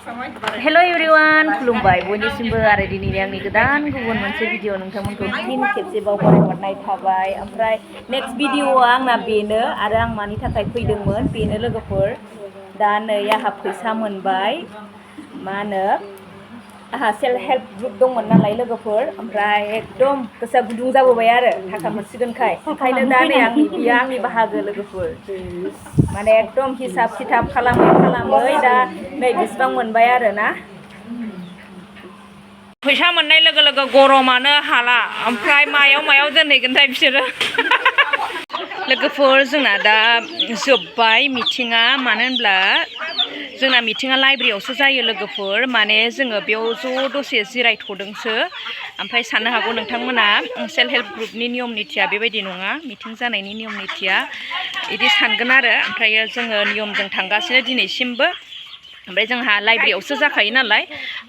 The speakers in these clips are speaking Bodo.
Hello everyone, खुलुमबाय बयनिसिमबो आरो दिनैनि आंनि गोदान गुबुन मोनसे भिडिअ नोंथांमोनखौ फिन खेबसेबाव बरायहरनाय थाबाय। ओमफ्राय नेक्स्ट भिडिअआ आंना बेनो आरो आं मानि थाखाय फैदोंमोन बेनो लोगोफोर। दा नै आंहा फैसा मोनबाय, मा होनो आंहा सेल्फ हेल्प ग्रुप दंमोन नालाय लोगोफोर, ओमफ्राय एकदम गोसोआ गुदुं जाबोबाय आरो थाखा मोनसिगोनखाय। ओंखायनो दा नै बियो आंनि बाहागो लोगोफोर। माने एकदम हिसाब खिथाब खालामै दा नै बेसेबां मोनबाय आरो ना। फैसा मोननाय लोगो लोगो गरमानो हाला, ओमफ्राय मायाव दोनहैगोनथाय बिसोरो। लोगोफोर जोंना दा जोब्बाय मिटिङा, मानो होनब्ला जोंना मिटिङा लाइब्रेरियावसो जायो लोगोफोर। माने जोङो बेयाव ज' दसे जिरायथ'दोंसो। ओमफ्राय साननो हागौ नोंथांमोना सेल्फ हेल्प ग्रुपनि नियम निथिया बेबायदि नङा, मिटिं जानायनि नियम निथिया बिदि सानगोन आरो। ओमफ्राय जोङो नियमजों थांगासिनो दिनैसिमबो। ओमफ्राय जोंहा लाइब्रेरियावसो जाखायो नालाय,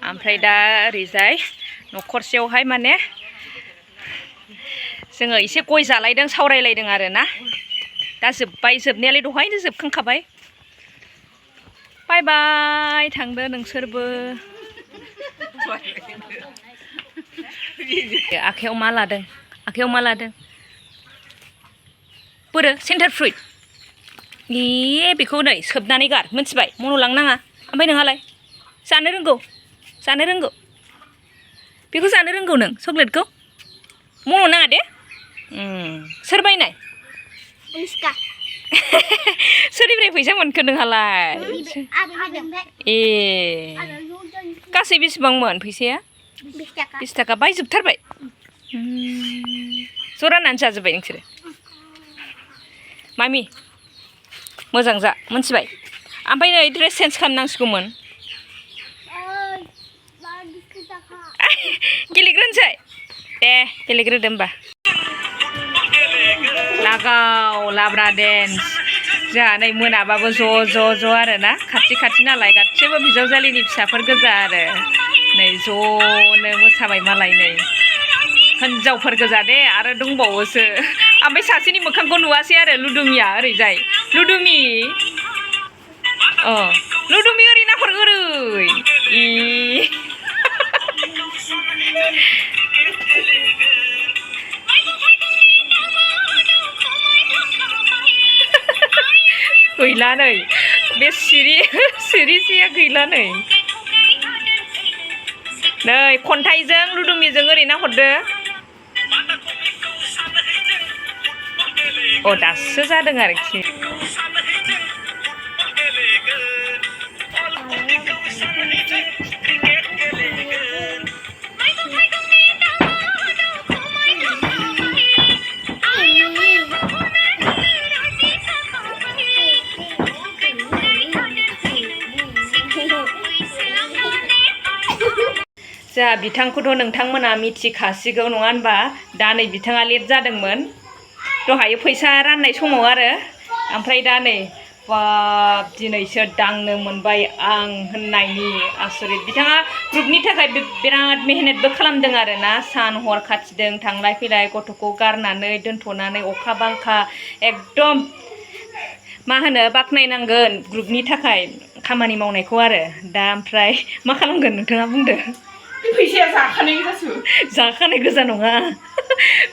ओमफ्राय दा ओरैजाय न'खरसेयावहाय माने जोङो एसे गय जालायदों, सावरायलायदों आरो ना। दा जोब्बाय, जोबनायालाय दहायनो जोबखांखाबाय। बाय बाय, थांदो नोंसोरबो। आखायाव मा लादों? आखायाव मा लादों? बोरो सेन्टार फ्रुइट? ए बेखौ नै सोबनानै गार, मिथिबाय? मन' लांनाङा। ओमफ्राय नोंहालाय जानो रोंगौ? जानो रोंगौ? बेखौ जानो रोंगौ नों चक्लेटखौ? मन' नाङा दे। सोर बायनाय? सोरनिफ्राय फैसा मोनखो नोंहालाय? ए गासै बेसेबांमोन फैसाया? 20 थाखा। बायजोबथारबाय? ज' राननानै जाजोब्बाय नोंसोरो? मामि मोजां जा, मिथिबाय? ओमफ्राय नै ड्रेस चेन्ज खालामनांसिगौमोन। गेलेग्रोनोसै? दे गेलेग्रोदो होमबा। लागाव लाब्रा डेन्स। जोंहा नै मोनाबाबो ज' आरो ना, खाथि नालाय गासैबो बिजावजालिनि फिसाफोर गोजा आरो। नै ज'नो मोसाबाय मालाय, नै हिनजावफोर गोजा दे आरो दंबावोसो। ओमफ्राय सासेनि मोखांखौ नुवासै आरो, लुदुमिया ओरैजाय। लुदुमि लुदुमि ओरै नाहर, ओरै इ गैला नै बे सिरिसेया गैला नै। नै खन्थाइजों लुदुमिजों ओरै नाहरदो। दासो जादों आरोखि। जोंहा बिथांखौथ' नोंथांमोना मिथिखासिगौ नङा होनबा? दा नै बिथाङा लेट जादोंमोन दहाय फैसा राननाय समाव आरो। ओमफ्राय दा नै बाब दिनैसो दांनो मोनबाय आं होननायनि आसरित। बिथाङा ग्रुपनि थाखाय बिराद मेहनतबो खालामदों आरो ना, सान हर खाथिदों, थांलाय फैलाय गथ'खौ गारनानै दोनथ'नानै अखा बांखा एकदम मा होनो बाख्नायनांगोन ग्रुपनि थाखाय खामानि मावनायखौ आरो। दा ओमफ्राय मा खालामगोन नोंथाङा बुंदो? फैसाया जाखानाय गोजासो। जाखानाय गोजा नङा,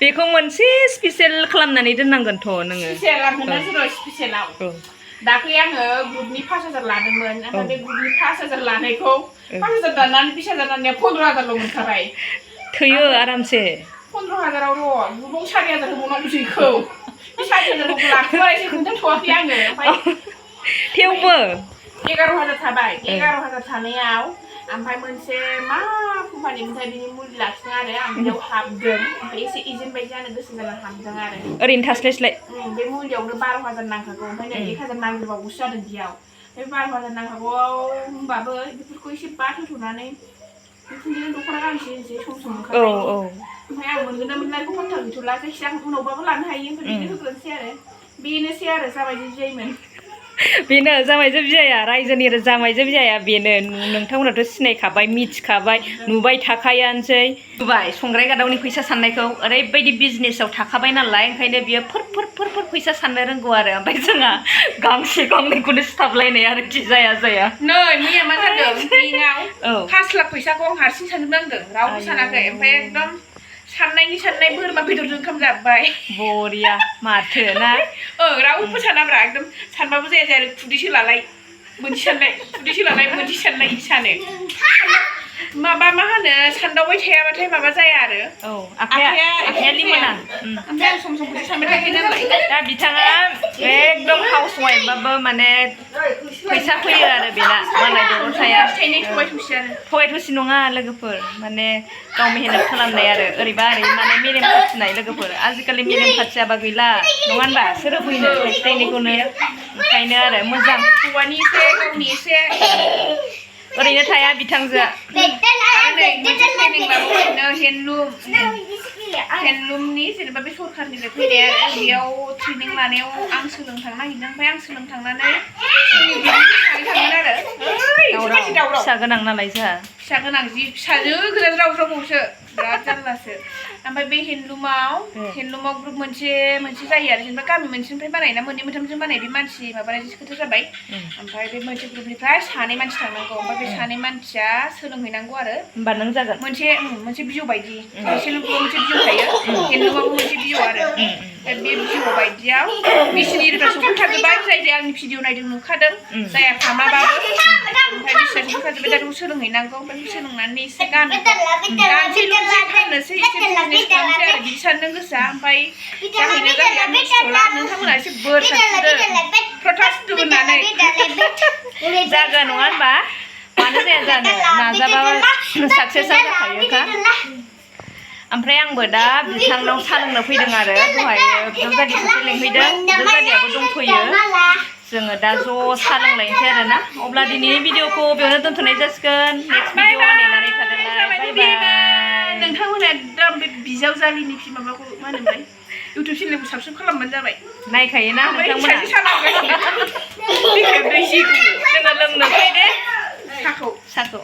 बेखौ मोनसे स्पेसियेल खालामनानै दोननांगोनथ' नोङो। स्पेसियेलाव दाख्लै आङो ग्रुपनि 5000 लादोंमोन, ओमफ्राय बे ग्रुपनि 5000 लानायखौ 5000 दाननानै 20000 दाननाया 15000ल' मोनखाबाय। थैयो आरामसे। 15000आव र' ग्रुपआव 4000 होबावनांगौसो बेखौ। बे 4000खौ लाखिबायसो खोन्थाथ'वाखै आङो। ओमफ्राय थेवबो 11000 थाबाय। 11000 थानायाव ओमफ्राय मोनसे मा कम्पानिनिफ्राय बिनि मुलि लाखिदों आरो आं बेयाव हाबदों। ओमफ्राय एसे एजेन्ट बायदि जानो गोसो जानानै हाबदों आरो। ओरैनो थास्लायस्लाय बे मुलियावनो 12000 नांखागौ। ओमफ्राय नै 1000 नांदेरबावगौसो जादों बेयाव। बे 12000 नांखागौआव होमबाबो बेफोरखौ एसे बाद होथ'नानै बेखौनो दख'ना गांसे होनोसै सम ओंखारनायनि। ओमफ्राय आं मोनगोन ना मोनलाखौ फात्ता गैथ'ला, जायखिजाया आं उनावबाबो लानो हायो। ओमफ्राय बेनो होग्रोनोसै आरो। बेनोसै आरो जाबायदि जायोमोन। बेनो जामायजो बिजाया रायजोनि जामायजो बिजाया बेनो नोंथांमोनाथ' सिनायखाबाय मिथिखाबाय नुबाय थाखायानोसै नुबाय संग्राय गादावनि फैसा साननायखौ ओरैबायदि बिजनेसाव थाखाबाय नालाय ओंखायनो बियो फोर फैसा साननो रोंगौ आरो ओमफ्राय जोंहा गांसे गांनैखौनो सिथाबलायनाय आरोखि जाया नै मैया मा जादों बेंकआव 5 लाख फैसाखौ आं हारसिं सानजोबनांदों रावबो सानाखै ओमफ्राय एकदम साननाय बोरमा बेदरजों ओंखाम जाबाय बरिया माथो ना रावबो सानाब्रा एकदम सानबाबो जाया आरो खुदै सोलालाय मोनसे साननाय सानो माबा मा होनो सानदावबाय थायाबाथाय माबा जाया आरो आखाया लिमोना ओमफ्राय आं सम खुदै सानबाय थायो नालाय दा बिथाङा एकदम हाउस वाइफबाबो माने फैसा फैयो आरो बेना मालाय दरद थाया थगाय थसि नङा लोगोफोर माने गाव मेहनत खालामनाय आरो ओरैबा ओरै माने मेलेम खाथिनाय लोगोफोर आजिखालि मेलेम खाथियाबा गैला नङा होनबा सोर होफैनो थाइसे थाइनैखौनो ओंखायनो आरो मोजां हौवानि एसे गावनि एसे ओरैनो थाया बिथांजोआ आरो नै मोनसे ट्रेनिं लाबावगासिनो हेन्दलुमनि जेनेबा बे सरखारनिफ्राय फैनाय आरो बेयाव ट्रेनिं लानायाव आं सोलोंनो थांनो नागिरदों ओमफ्राय आं सोलोंनो थांनानै थांगोन आरो फिसा गोनां नालाय जोंहा फिसा गोनां जि फिसाजो गोजान रावसो बिराद जारलासो ओमफ्राय बे हेन्दलुमाव ग्रुप मोनसे जायो आरो जेनेबा गामि मोनसेनिफ्राय बानायना मोननै मोनथामजों बानाय बे मानसि माबानायजों खोथा जाबाय ओमफ्राय बे मोनसे ग्रुपनिफ्राय 2 मानसि थांनांगौ ओमफ्राय बे 2 मानसिया सोलोंहैनांगौ आरो होमबा नों जागोन मोनसे बिजौ बायदि बिसोरबो मोनसे बिजौ थायो हेन्दलुमाबो मोनसे बिजौ आरो बे बिजौ बायदियाव बिसोरनि रोखा सफैखाजोब्बाय जाय आंनि भिडिअ नायदों नुखादों जाया फामाबाबो ओमफ्राय बिसोर सफैखाजोब्बाय दा सोलोंहैनांगौ ओमफ्राय सोलोंनानै एसे गानसेल' फाननोसै एसे बिजनेस खालामनोसै आरो बिदि साननो गोसोआ ओमफ्य जाहैनो जाहैया मिथिथ'ला नोंथांमोना एसे बोर सारस्रिदो प्रटेस्ट होनानै जागोन नङा होनबा मानो जाया जानो नाजाबाबो साक्सेसआ जाखायोखा ओमफ्राय आंबो दा बिथांनाव सा लोंनो फैदों आरो दहाय बिजावजालिखौसो लेंहैदों बिजावजालियाबो दंफैयो जोङो दा ज' सा लोंलायनोसै आरो ना अब्ला दिनैनि भिडिअखौ बेयावनो दोनथ'नाय जासिगोन नेक्स्ट भिडिअ नेनानै थादोंलाय बाय बाय नोंथांमोना एकदम बे बिजावजालिनि माबाखौ मा होनोमोनलाय इउटुब चेनेलखौ साबस्क्राइब खालामबानो जाबाय नायखायोना नोंथांमोना जोङो लोंनोसै दे साखौ